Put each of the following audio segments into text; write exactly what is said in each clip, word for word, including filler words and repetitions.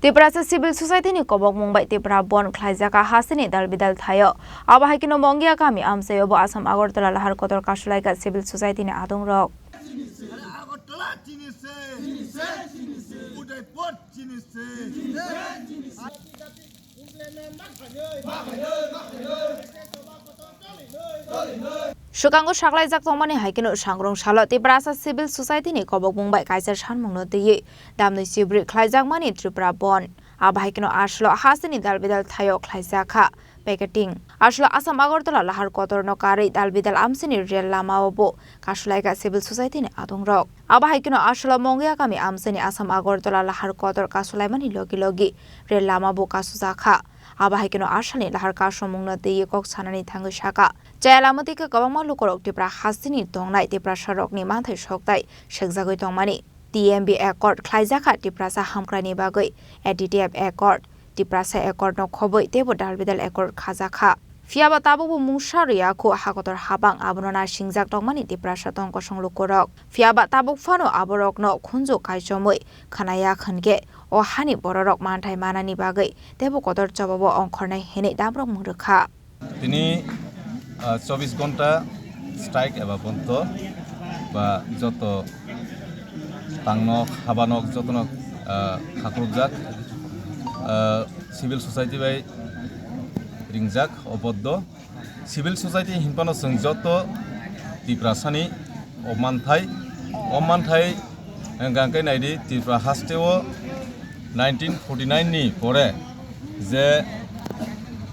Tiprasa Civil Society ni kobokmung bai Tipra Bandh khlaijak a hasteni dal bidal thaio. Abo hai kheno Mongia kami amchaio bo Assam Agartala lahar kotor kasulaikha civil society ni adongrok. Swkango saklaijak tongmani hai kheno sangrong salo Tiprasa Civil Society ni kobokmung bai kaisa sanmungno twiwi damnwi sibri khlaijakmani Tripura Bandh. Abo hai kheno aslo hasteni dal bidal thaio khlaijak kha picketing. Aslo Assam Agartala lahar kotorno karwi dal bidal amchaini rel lamao bo kasulaikha civil society ni adongrok. Abo hai kheno aslo Mongia kami amchaini Assam Agartala lahar kotor kasulaimani logi logi rel lama bo kasujak kha. Abo hai kheno asalni lahar kasumungno twiwi kok sanani thangwi sakha. Chaya lama twi khe kwbangma lukurok Tipra hasteni tongnai Tiprasarokni manthai soktai sekjagwi tongmani. T M B Accord khlaijak kha Tiprasa hamkraini bagwi, A D T F Accord, Tiprasa Accord no khobwi teibo dal bidal accord khajak kha. Phiyaba tabukbo mungsa rwya khu hakotor habang abono nasingjak tongmani Tiprasa tong kosong lukurok. Phiyaba tabuk phano aborokno khunju kaichomwi khwnaya hwnkhe o hani bororok manthai manani bagwi teibo kotor chobabo ongkhornai hinwi damrokmung rwkha. Tini, ah, chobbish ghonta strike eba bondo ba joto tangnok, habanok jotono, ah, khakrupjak, ah, civil society bai ringjak o bondo. Civil society hinphano chwng joto Tiprasani o manthai, o manthai hwnkha khe naidi Tripura hasteo nineteen forty nine ni pore je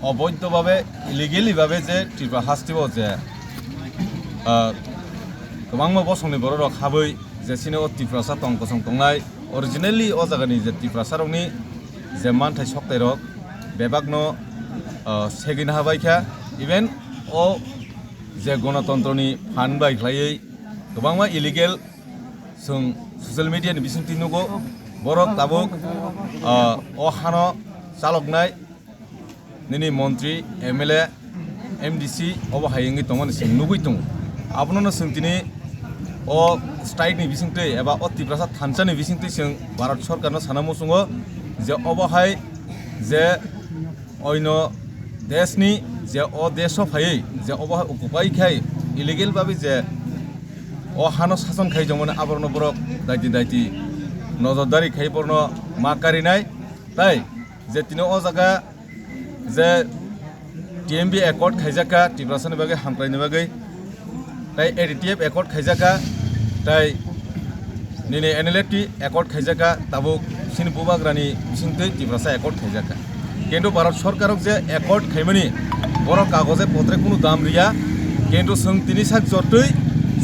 oboidho babe, illegally babe je Tripura hasteo je, ah, kwbangma bosongni bororok habwi je chini o Tiprasa tong kosong tongnai, originally o jagani je Tiprasarokni je manthai soktairok bebakno, ah, segwina habaikha, even o je gonotontroni phan bai khlaiwi kwbangma illegal chwng social media ni bisingtwi nugo, borok tabuk, ah, o hano chaloknai nini montri, M L A, M D C obo hai wngwi tongmani chwng nugwi tongo. Abono no chwng tini o strike ni bisingtwi eba o Tiprasa thansa ni bisingtwi chwng Bharat Sarkar no sana muchungo je obo hai je oino desh ni je o desh o phaiwi je obo hai occupy khai illegal babe je o hano sason khai jongmani aborokno borok daiti daiti nojordari khai borokno ma karinai. Tai je tini o jaga je T M B Accord khaijakha Tiprasani bagwi, hamkraini bagwi, tai A D T F Accord khaijakha, tai nini N L F T Accord khaijakha, tabuk chini bubagrani bisingtwi Tiprasa Accord khaijakha. Kintu Bharat Sarkarok je Accord khaimani, borok kagoje potre kunu dam riya, kintu chwng tini sak jortwi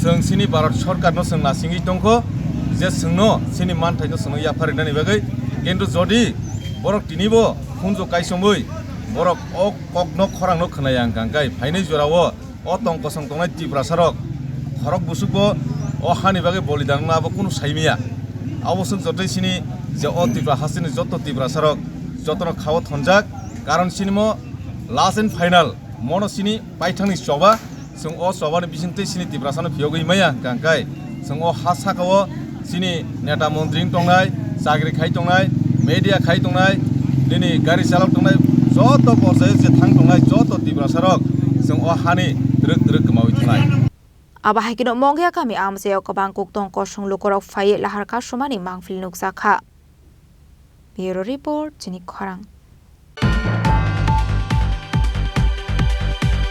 chwng chini Bharat Sarkarno chwng nasingwi tongkho je chwngno chini manthaino chwngno yapharinani bagwi, kintu jodi borok tinibo khunju kaisomwi borok o kokno khorangno khwnaya hwnkha khe phainai jorao o tong kosong tongnai Tiprasarok khorok busukbo o hani bagwi bolidan wngna abo kunu saimaya. Abo swk jotoi chini je o Tripura hasteni joto Tiprasarok jotono khao thonjak, karon chini mo last and final mono chini paithangni choba. Chwng o chobani bisingtwi chini Tiprasano phiyogwi maya hwnkha khe chwng o ha sakao chini neta montri wng tongnai, chakri khai tongnai, media khai tongnai, nini gari chalok tongnai, joto porjaio je thang tongnai joto Tiprasarok chwng o hani twrwk twrwk kwmawi thanai. Abo hai kheno Mongia kami amchaio kwbang kuktong kosong lukurok phaiwi lahar kasumani mangpili nukjakha. Bureau Report, Chini Khorang.